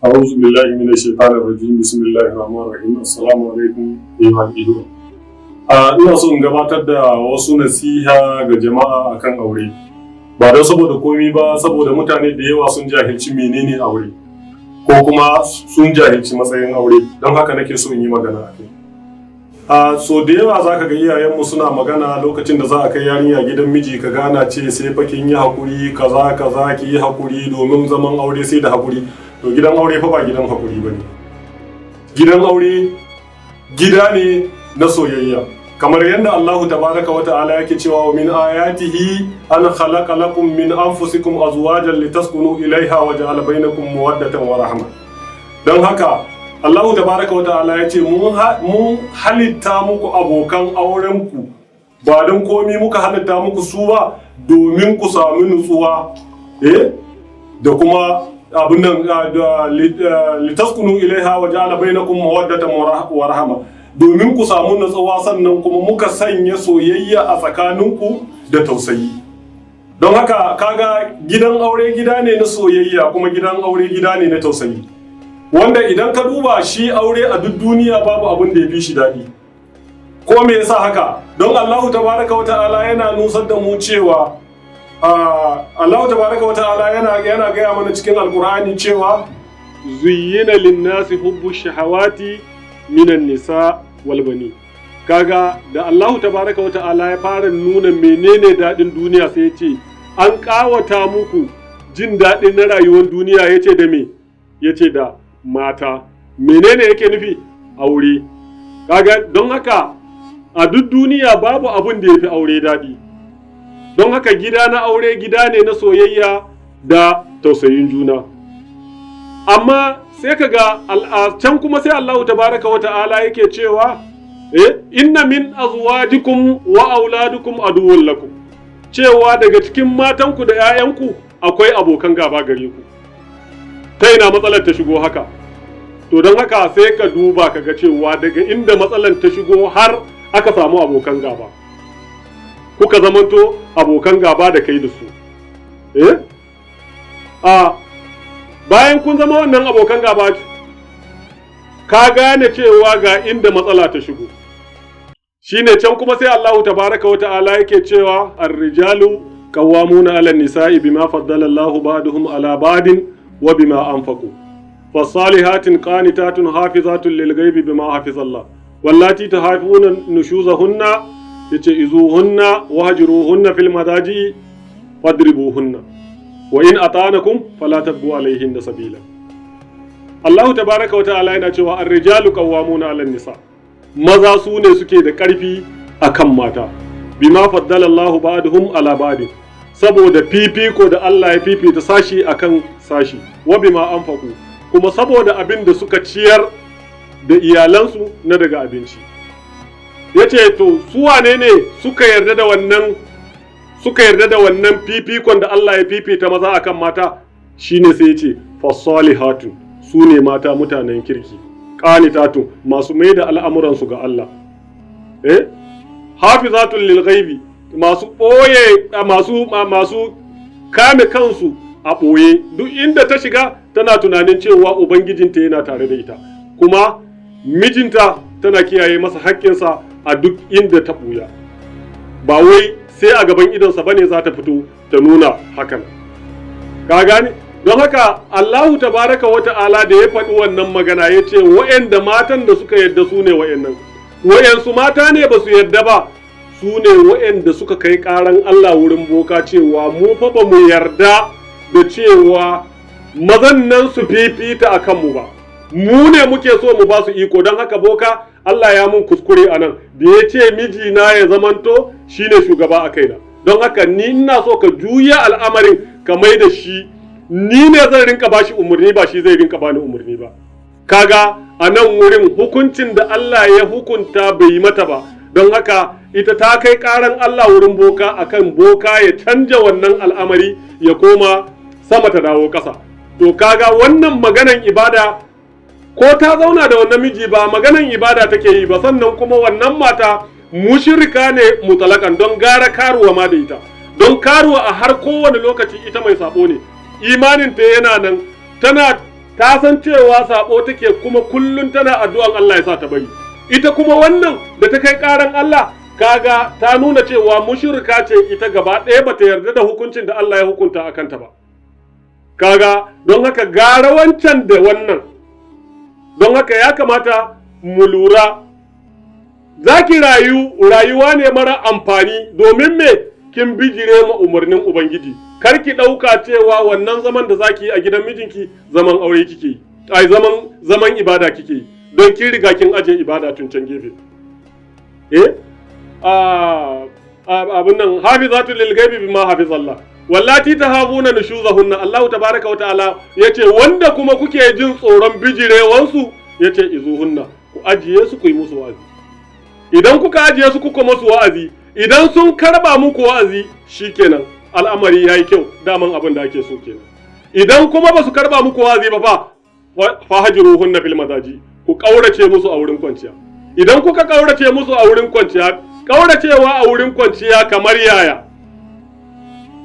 أعوذ بالله من الشيطان الرجيم. بسم الله الرحمن الرحيم. السلام عليكم أيها الإخوة. Ina so in gabatar da wasu nasiha ga jama'a akan aure. Ba don saboda komi ba, saboda mutane da yawa sun jahilci menene aure, ko kuma sun jahilci matsayin aure. Don haka nake so in yi magana a kai. So da yawa za ka ga iyayenmu suna magana lokacin da za a kai yarinya gidan miji, ka gana ce sai fa kin yi hakuri, kaza kaza, ki yi hakuri domin zaman aure sai da hakuri. To, gidan aure fa ba gidan hakuri ba ne. Gidan aure gida ne na soyayya. Kamar yadda Allahu tabaraka wa ta'ala yake cewa: "Wa min ayatihi an khalaqa lakum min anfusikum azwajan litaskunu ilaiha wa ja'ala bainakum mawaddatan wa rahma." Don haka Allahu tabaraka wa ta'ala ya ce mun halitta muku abokan aurenku, ba don komi muka halitta muku su ba, domin ku sami nutsuwa da kuma abin nan, litaskunu ilaiha wa ja'ala bainakum mawaddatan wa rahma, domin ku samu nutsuwa, sannan kuma muka sanya soyayya a tsakaninku da tausayi. Don haka kaga gidan aure gida ne na soyayya, kuma gidan aure gida ne na tausayi, wanda idan ka duba shi aure a duk duniya babu abin da ya fi shi daɗi. Ko me yasa haka? Don Allahu tabaraka wa ta'ala yana nusar da mu cewa, Allahu tabaraka wa ta'ala yana gaya mana cikin Alkur'ani cewa: "Zuyyina linnasi hubbu shahawati minan nisa wal bani." Kaga da Allahu tabaraka wa ta'ala ya fara nuna menene daɗin duniya, sai ya ce an ƙawata muku jin daɗin na rayuwar duniya. Ya ce da me? Ya ce da mata. Menene yake nufi? Aure. Kaga don haka a duk duniya babu abun da ya fi aure daɗi. Don haka gida na aure gida ne na soyayya da tausayin juna. Amma sai ka ga can kuma sai Allahu tabaraka wa ta'ala yake cewa "Inna min azwajikum wa auladukum aduwwun lakum", cewa daga cikin matanku da 'ya'yanku akwai abokan gaba gare ku. Ta ina matsalar ta shigo haka? To, don haka sai ka duba ka ga cewa daga inda matsalar ta shigo har aka samu abokan gaba, kuka zamanto abokan gaba da kai da su. A bayan kun zama wannan abokan gaba, ka gane cewa ga inda matsala ta shigo. Shine can kuma sai Allahu tabaraka wa ta'ala yake cewa: "Ar-rijalu qawwamuna 'ala an-nisa'i bima faddala Allahu ba'dahum 'ala ba'din wa bima anfaqu. Fasalihatin qanitatun hafizatun lil ghaibi bima hafizallah. Wallati tahafuna nushuzahunna", yace, "izuhunna wahjuruhunna fil madaji fadribuhunna wa in ata'nakum fala tabghu alayhinna sabila." Allahu tabaraka wa ta'ala yana cewa: "Ar-rijalu qawwamuna 'ala nisa", maza su ne suke da ƙarfi akan mata, "bima faddala Allahu ba'dahum ala ba'din", saboda fifiko da Allah ya fifita sashi akan sashi, "wa bima anfaqu", kuma saboda abin da suka ciyar da iyalansu na daga abinci. Yace to, su wane ne suka yarda da wannan fifikon da Allah ya fifita maza akan mata? Shine sai yace: "Fasalihatu", su ne mata mutanen kirki, "qanitatu", masu mai da al'amuransu ga Allah, "hafizatun lil ghaibi", masu ɓoye, masu kame kansu a ɓoye. Duk inda ta shiga tana tunanin cewa ubangijinta yana tare da ita, kuma mijinta tana kiyaye masa haƙƙinsa a duk inda ta ɓuya, ba wai sai a gaban idonsa bane za ta fito ta nuna hakan. Ka gane? Don haka Allahu tabaraka wa ta'ala da ya faɗi wannan magana, ya ce wa'anda matan da suka yadda su ne wa'annan. Wa'yansu mata ne ba su yadda ba? Su ne wa'anda suka kai ƙaran Allah wurin boka cewa mu fa ba mu yarda da cewa mazan nan su fifita a kanmu ba, mu ne muke so mu ba su iko. Don haka boka, Allah ya mun kuskure a nan da ya ce mijina ya zamanto shine shugaba a kaina. Don haka ni ina so ka juya al'amarin, ka mai da shi ni ne zan rinka bashi umarni, ba shi zai rinka bani umarni ba. Kaga a nan wurin hukuncin da Allah ya hukunta bai yi mata ba. Don haka ita ta kai karan Allah wurin boka akan boka ya canja wannan al'amari, ya koma sama ta dawo ƙasa. To, kaga wannan maganan ibada, ko ta zauna da wannan miji, ba maganan ibada take yi ba. Sannan kuma wannan mata mushrika ne mutlakan, don gara karuwa ma da ita, don karuwa a har kowane lokaci ita mai sabo ne, imaninta yana nan tana Ta san cewa sabo take, kuma kullun tana addu'an Allah ya sa ta bari. Ita kuma wannan da ta kai karan Allah, kaga ta nuna cewa mushrika ce ita gaba ɗaya, bata yarda da hukuncin da Allah ya hukunta a kanta ba. Kaga don haka gara wancan da wannan. Don haka ya kamata mu lura, za ki rayu rayuwa ne mara amfani. Domin me? Kin bijire ma umarnin Ubangiji. Kar ki ɗauka cewa wannan zaman da zaki yi a gidan mijinki zaman aure kike yi, ai zaman ibada kike yi, don kin riga kin aje ibada tun can gefe. Abin nan, hafizatu lil ghaibi bima hafizallah. Wallati tahafuna nushuzahunna, Allahu tabaraka wa ta'ala yace wanda kuma kuke jin tsoron bijirewansu, yace izuhunna, ku ajiye su, ku yi musu wa'azi. Idan kuka ajiye su kuka musu wa'azi, idan sun karba muku wa'azi, shikenan, al'amari yayi kyau, daman abin da ake so kenan. Idan kuma ba su karba muku wa'azi ba, fa fahjuruhunna fil madaji, ku kaurace musu a wurin kwanciya. Idan kuka kaurace musu a wurin kwanciya, kauracewa a wurin kwanciya kamar yaya?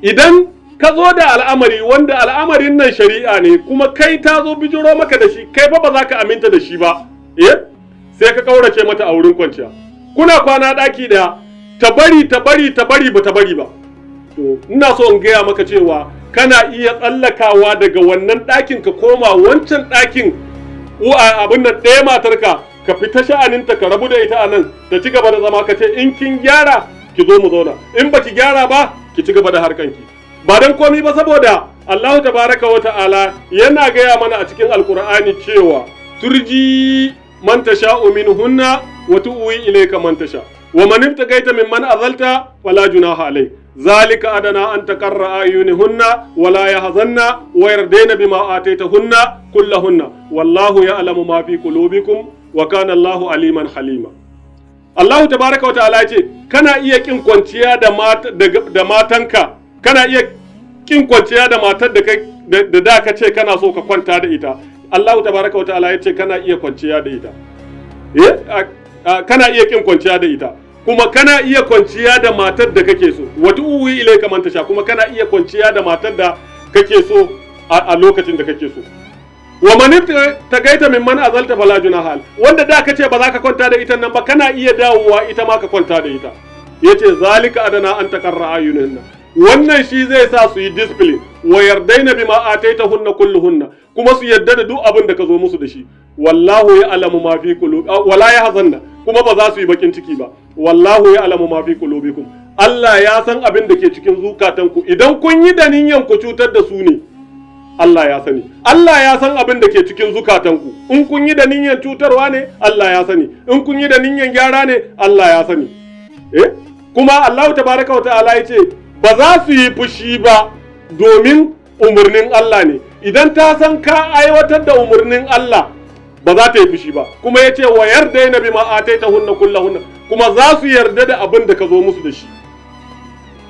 Idan ka zo da al'amari wanda al'amarin nan shari'a ne, kuma kai ta zo bijiro maka da shi, kai fa ba za ka aminta da shi ba, sai ka kaurace mata a wurin kwanciya. Kuna kwana ɗaki ɗaya, ta bari, ta bari, ta bari, ba ta bari ba, to ina so in gaya maka cewa kana iya tsallakawa daga wannan ɗakin ka koma wancan ɗakin abin nan ɗaya matarka, ka fita sha'aninta, ka rabu da ita a nan, ta ci gaba da zama. Ka ce in kin gyara ki zo mu zauna, in baki gyara ba ki ci gaba da harkanki. Ba don komi ba, saboda Allahu tabaraka wa ta'ala yana gaya mana a cikin Alkur'ani cewa turji man tasha'u minhunna wa tu'wi ilayka man tasha wa man ibtagaita mimman azalta fala junaha alayk, zalika adana an taqarra ayunuhunna wa la yahzanna wa yardaina bima ataitahunna kullahunna, wallahu ya'lamu ma fi qulubikum wa kana Allahu aliman halima. Allahu tabaraka wa ta'ala ce kana iya kin kwanciya da matanka, kana iya kin kwanciya da matar da kai da ka ce kana so ka kwanta da ita. Allahu tabaraka wa ta'ala ya ce kana iya kwanciya da ita, kana iya kin kwanciya da ita, kuma kana iya kwanciya da matar da kake so. Wa tu'wi ilayka man tasha, kuma kana iya kwanciya da matar da kake so a lokacin da kake so. Wa man tagaita mimman azalta fala junaha, wanda da kace ba za ka kwanta da ita nan ba, kana iya dawowa ita ma ka kwanta da ita. Yace zalika adana an taqarra ayunuhunna, wannan shi zai sa su yi discipline. Wa yardaina bima ataitahunna kulluhunna, kuma su yarda da duk abin da ka zo musu da shi. Wallahu ya'lamu ma fi qulub wala yahzanna, kuma ba za su yi bakin ciki ba. Wallahu ya'lamu ma fi qulubikum, Allah ya san abin da ke cikin zukatanku. Idan kun yi da niyan ku cutar da su ne, Allah ya sani. Allah ya san abin da ke cikin zukatanku. In kun yi da niyan cutarwa ne, Allah ya sani. In kun yi da niyan gyara ne, Allah ya sani. Kuma Allah tabaraka wa ta'ala ya ce ba za su yi fushi ba, domin umarnin Allah ne. Idan ta san ka aiwatar da umarnin Allah, ba za ta yi fushi ba. Kuma ya ce wa yardaina bima ataitahunna kullahunna, kuma za su yarda da abin da ka zo musu da shi.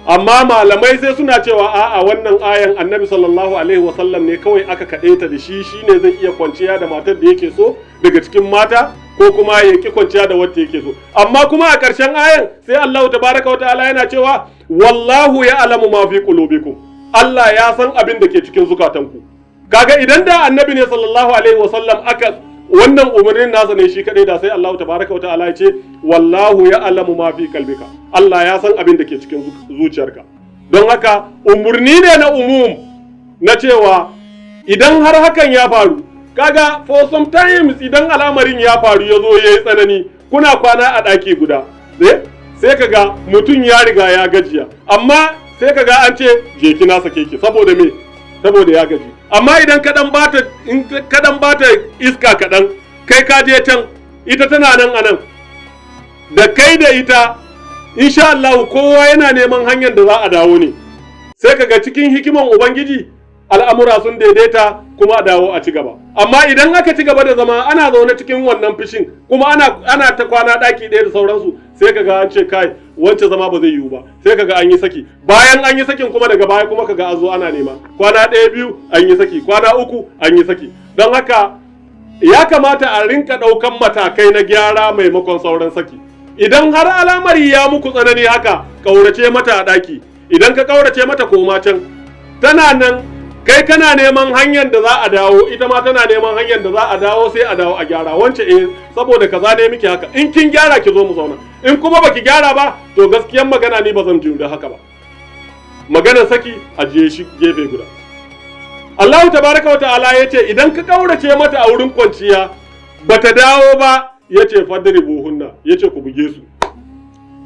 Amma malamai sai suna cewa a'a, wannan ayan Annabi sallallahu alaihi wasallam ne kawai aka kaɗe ta da shi, shine zai iya kwanciya da matar da yake so daga cikin mata, ko kuma ya ki kwanciya da wacce yake so. Amma kuma a ƙarshen ayan sai Allahu tabaraka wa ta'ala yana cewa wallahu ya'lamu ma fi qulubikum, Allah ya san abin da ke cikin zukatanku. Kaga idan da Annabi ne sallallahu alaihi wasallam aka wannan umarnin nasa ne shi kadai, da sai Allahu tabaraka wa ta'ala ya ce wallahu ya'lamu ma fi qalbika, Allah ya san abin da ke cikin zuciyarka. Don haka umarni ne na umum na cewa idan har hakan ya faru, kaga for sometimes idan al'amarin ya faru, ya zo ya yi tsanani, kuna kwana a ɗaki guda, sai kaga mutum ya riga ya gajiya, amma sai kaga an ce je ki, na sake ki. Saboda me? Saboda ya gaji. Amma idan kaɗan bata, in kaɗan bata iska kaɗan, kai ka je can, ita tana nan a nan, da kai da ita, insha Allah kowa yana neman hanyar da za a dawo ne. Sai kaga cikin hikiman Ubangiji al'amura sun daidaita, kuma a dawo a ci gaba. Amma idan aka ci gaba da zama ana zaune cikin wannan fishin, kuma ana ta kwana ɗaki ɗaya da sauransu, sai kaga an ce kai, wancan zama ba zai yiwu ba, sai kaga an yi saki. Bayan an yi sakin kuma, daga baya kuma kaga an zo ana nema, kwana ɗaya biyu an yi saki, kwana 3 an yi saki. Don haka ya kamata a rinka ɗaukan matakai na gyara maimakon sauran saki. Idan har al'amari ya muku tsanani haka, ƙaurace mata a ɗaki. Idan ka ƙaurace mata, koma can, tana nan. Kai kana neman hanyar da za a dawo, ita ma tana neman hanyar da za a dawo, sai a dawo a gyara. Wance, eh, saboda kaza ne miki haka, in kin gyara ki zo mu zauna, in kuma baki gyara ba, to gaskiyan magana ni ba zan jure haka ba. Maganar saki ajiye shi gefe guda. Allahu tabaraka wa ta'ala ya ce idan ka kaurace mata a wurin kwanciya bata dawo ba, ya ce fadribuhunna, ya ce ku buge su.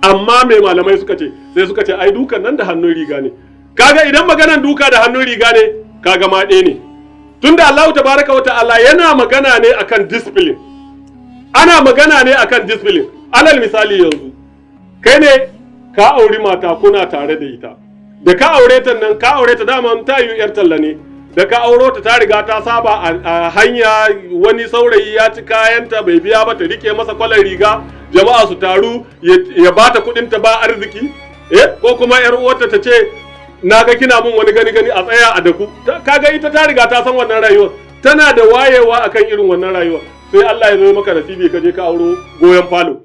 Amma mai malamai suka ce? Sai suka ce ai dukan nan da hannun riga ne. Kaga idan maganan duka da hannun riga ne, kaga ma ɗaya ne, tunda Allahu tabaraka wa ta'ala yana magana ne akan discipline, ana magana ne akan discipline. Alal misali, yanzu kai ne ka auri mata, kuna tare da ita. Da ka aure ta nan, ka aure ta dama ta yi yar talla ne. Da ka auro ta, ta riga ta saba a hanya wani saurayi ya ci kayanta bai biya ba, ta rike masa kwalar riga, jama'a su taru, ya bata kudin ta ba arziki, eh, ko kuma yar uwarta ta ce na ga kina mun wani gani gani, a tsaya a daku. Kaga ita ta riga ta san wannan rayuwar, tana da wayewa akan irin wannan rayuwar. Sai Allah ya zo maka nasibi, ka je ka auro goyon falo,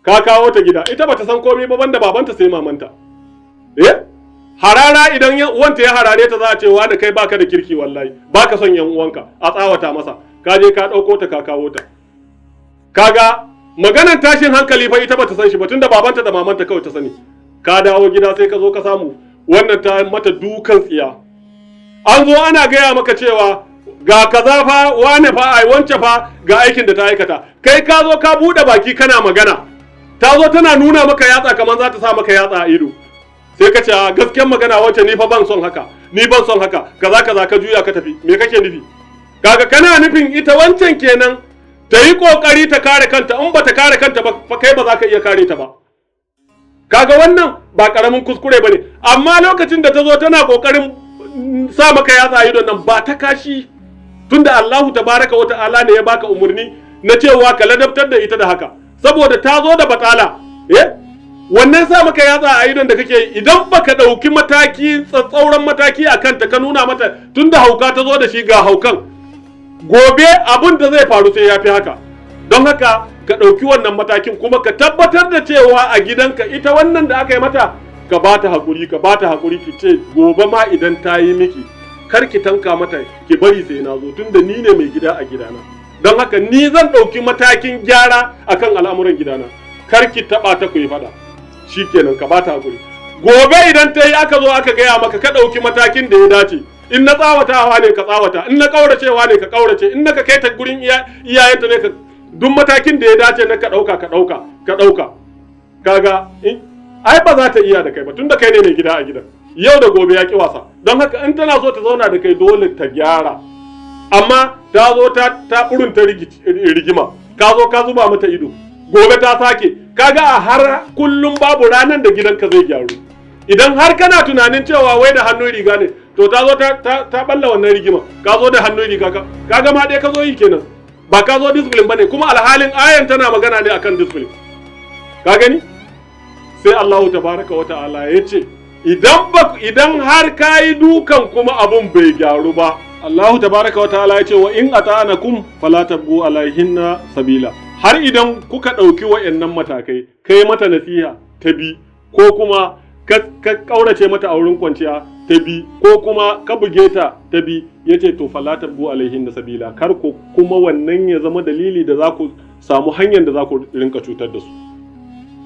ka kawo ta gida. Ita bata san komai ba banda babanta sai mamanta. Eh, harara idan uwanta ya harare ta, za a ce wa da kai baka da kirki, wallahi baka son yan uwanka, a tsawata masa. Ka je ka ɗauko ta, ka kawo ta. Kaga maganar tashin hankali fa ita bata san shi ba, tunda babanta da mamanta kawai ta sani. Ka dawo gida, sai ka zo ka samu wannan ta mata dukan tsiya. An zo ana gaya maka cewa ga kaza fa, wane fa, ai wance fa ga aikin da ta aikata. Kai ka zo ka bude baki kana magana, ta zo tana nuna maka yatsa kamar za ta sa maka yatsa a ido. Sai ka ce a gaskiyar magana wacce ni fa ban son haka, ni ban son haka, kaza kaza, ka juya ka tafi. Me kake nufi? Kaga kana nufin ita wancan kenan ta yi kokari ta kare kanta. In ba ta kare kanta ba fa, kai ba za ka iya kare ta ba. Kaga wannan ba karamin kuskure bane. Amma lokacin da ta zo tana kokarin sa maka yatsa a idon nan, ba ta kashi, tunda Allahu tabaraka wa ta'ala ne ya baka umarni na cewa ka ladabtar da ita da haka, saboda ta zo da batala. Eh, wannan sa maka yatsa a idon da kake yi, idan baka ɗauki mataki, tsatsauran mataki a kanta, ka nuna mata tunda hauka ta zo da shi, ga haukan, gobe abin da zai faru sai ya fi haka. Don haka ka ɗauki wannan matakin, kuma ka tabbatar da cewa a gidanka ita wannan da aka yi mata, ka ba ta haƙuri, ka ba ta haƙuri, ki ce gobe ma idan ta yi miki, kar ki tanka mata, ki bari sai na zo, tunda ni ne mai gida a gidana. Don haka ni zan ɗauki matakin gyara akan al'amuran gidana, kar ki taɓa ta ku yi faɗa. Shikenan, ka ba ta haƙuri. Gobe idan ta yi, aka zo aka gaya maka, ka ɗauki matakin da ya dace. In na tsawatawa ne, ka tsawata. In na ƙauracewa ne, ka ƙaurace. In na ka kai ta gurin iyayenta ne, ka duk matakin da ya dace na ka ɗauka, ka ɗauka, ka ɗauka. Kaga ai ba za ta iya da kai ba, tunda kai ne mai gida a gidan. Yau da gobe ya ki wasa. Don haka in tana so ta zauna da kai, dole ta gyara. Amma ta zo ta ɓurunta rigima, ka zo ka zuba mata ido, gobe ta sake, kaga a har kullum babu ranar da gidanka zai gyaru. Idan har kana tunanin cewa wai da hannun riga ne, to ta zo ta balla wannan rigima, ka zo da hannun riga, ka kaga ma ɗaya ka zo yi kenan, ba ka zo discipline bane. Kuma alhalin ayan tana magana ne akan discipline. Ka gani, sai Allahu tabaraka wa ta'ala ya ce idan har ka yi dukan kuma abun bai gyaru ba, Allahu tabaraka wa ta'ala ya ce wa in ata'anakum fala tabgu alaihinna sabila. Har idan kuka ɗauki wa'annan matakai, kai mata nasiha ta bi, ko kuma ka ƙaurace mata a wurin kwanciya ta bi, ko kuma ka buge ta ta bi, ya ce to fala tabgu alaihinna sabila, kar ku kuma wannan ya zama dalili da za ku samu hanyar da za ku rinka cutar da su.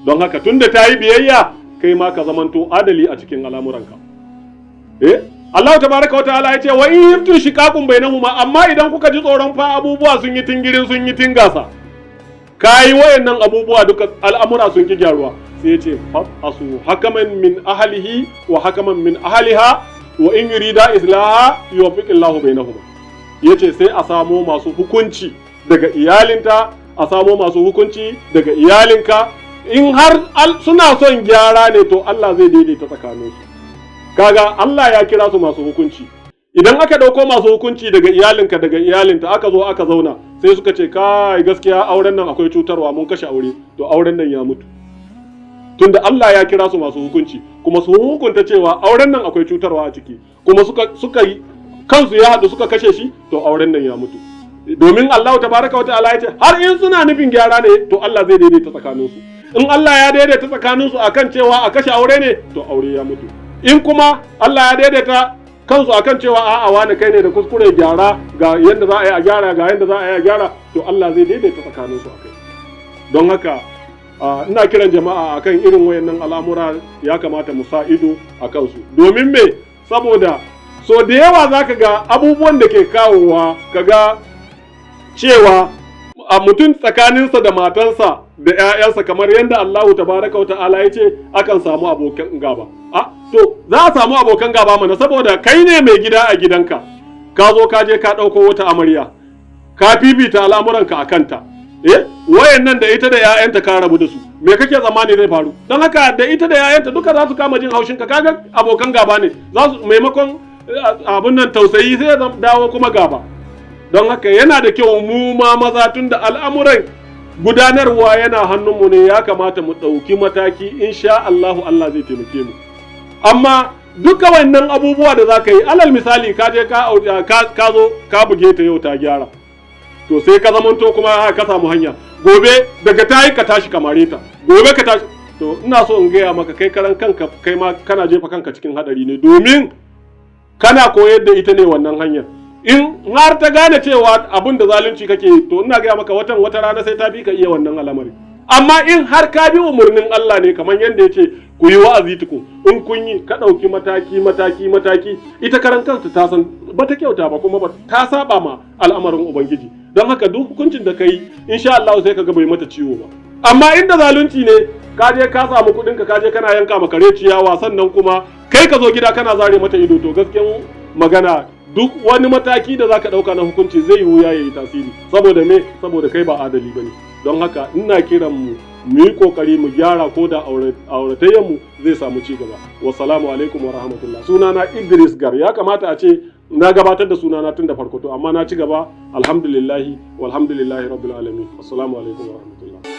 Don haka tunda ta yi biyayya, kai ma ka zamanto adali a cikin al'amuranka. Eh, Allah tabaraka wa ta'ala ya ce wa in khiftum shiqaqun bainahuma. Amma idan kuka ji tsoron fa abubuwa sun yi tingirin, sun yi tingasa, kayi wayannan abubuwa duka, al'amura sun ki gyaruwa, sai ya ce fab'asu hakaman min ahlihi wa hakaman min ahliha, wa in yurida islaha yuwaffiqillahu bainahuma. Yace sai a samo masu hukunci daga iyalinta, a samo masu hukunci daga iyalinka. In har suna son gyara ne, to Allah zai daidaita tsakaninsu. Kaga Allah ya kira su masu hukunci. Idan aka ɗauko masu hukunci daga iyalinka, daga iyalinta, aka zo aka zauna, sai suka ce kai, gaskiya auren nan akwai cutarwa, mun kashe aure, to auren nan ya mutu. Tunda Allah ya kira su masu hukunci, kuma su hukunta cewa auren nan akwai cutarwa a ciki, kuma suka yi kansu ya haɗu suka kashe shi, to auren nan ya mutu. Domin Allah tabaraka wa ta'ala ya ce har in suna nufin gyara ne, to Allah zai daidaita tsakaninsu. In Allah ya daidaita tsakaninsu akan cewa a kashe aure ne, to aure ya mutu. In kuma Allah ya daidaita kansu akan cewa a'a, wani kai ne da kuskure, gyara, ga yadda za a yi a gyara, ga yadda za a yi a gyara, to Allah zai daidaita tsakaninsu akai. Don haka ina kiran jama'a akan irin wayannan al'amura, ya kamata mu sa ido a kansu. Domin me? Saboda so da yawa zaka ga abubuwan da ke kawowa kaga cewa a mutum tsakaninsa da matansa da 'ya'yansa, kamar yadda Allahu tabaraka wa ta'ala ya ce, akan samu abokan gaba. A to, za a samu abokan gaba mana, saboda kai ne mai gida a gidanka, ka zo ka je ka ɗauko wata amarya, ka fifita al'amuranka a kanta. Wayannan da ita da 'ya'yanta ka rabu da su, me kake tsammani zai faru? Don haka da ita da 'ya'yanta duka za su kama jin haushinka. Kaga abokan gaba ne za su, maimakon abun nan tausayi, sai ya dawo kuma gaba. Don haka yana da kyau mu ma maza, tun da al'amuran gudanarwa yana hannunmu ne, ya kamata mu ɗauki mataki. Insha Allahu Allah zai taimake mu. Amma duka wannan abubuwa da za ka yi, alal misali, ka je ka zo ka buge ta yau, ta gyara, to sai ka zamanto kuma ka samu hanya, gobe daga ta yi ka tashi ka mare ta, gobe ka tashi. To, ina so in gaya maka, kai karan kanka, kai ma kana jefa kanka cikin hadari ne, domin kana koyar da ita ne wannan hanyar. In har ta gane cewa abin da zalunci kake, to ina gaya maka, watan wata rana sai ta fi ka iya wannan al'amari. Amma in har ka bi umarnin Allah ne, kamar yadda ya ce ku yi wa'azi tukun, in kun yi, ka ɗauki mataki mataki mataki, ita karan kanta ta san ba ta kyauta ba, kuma ba ta saba ma al'amarin Ubangiji. Don haka duk hukuncin da ka yi, insha Allah sai ka ga bai mata ciwo ba. Amma inda zalunci ne, ka je ka samu kuɗin ka je kana yanka ma kare ciyawa, sannan kuma kai ka zo gida kana zare mata ido, to gaskiyan magana, duk wani mataki da zaka ɗauka na hukunci zai yi wuya ya yi tasiri. Saboda me? Saboda kai ba adali bane. Don haka ina kiran mu mu yi kokari mu gyara, ko da auratayyan mu zai samu ci gaba. Wassalamu alaikum wa rahmatullah. Sunana Idris Gar. Ya kamata a ce na gabatar da sunana tun da farko, to amma na ci gaba. Alhamdulillahi, walhamdulillahi rabbil alamin. Assalamu alaikum wa rahmatullah.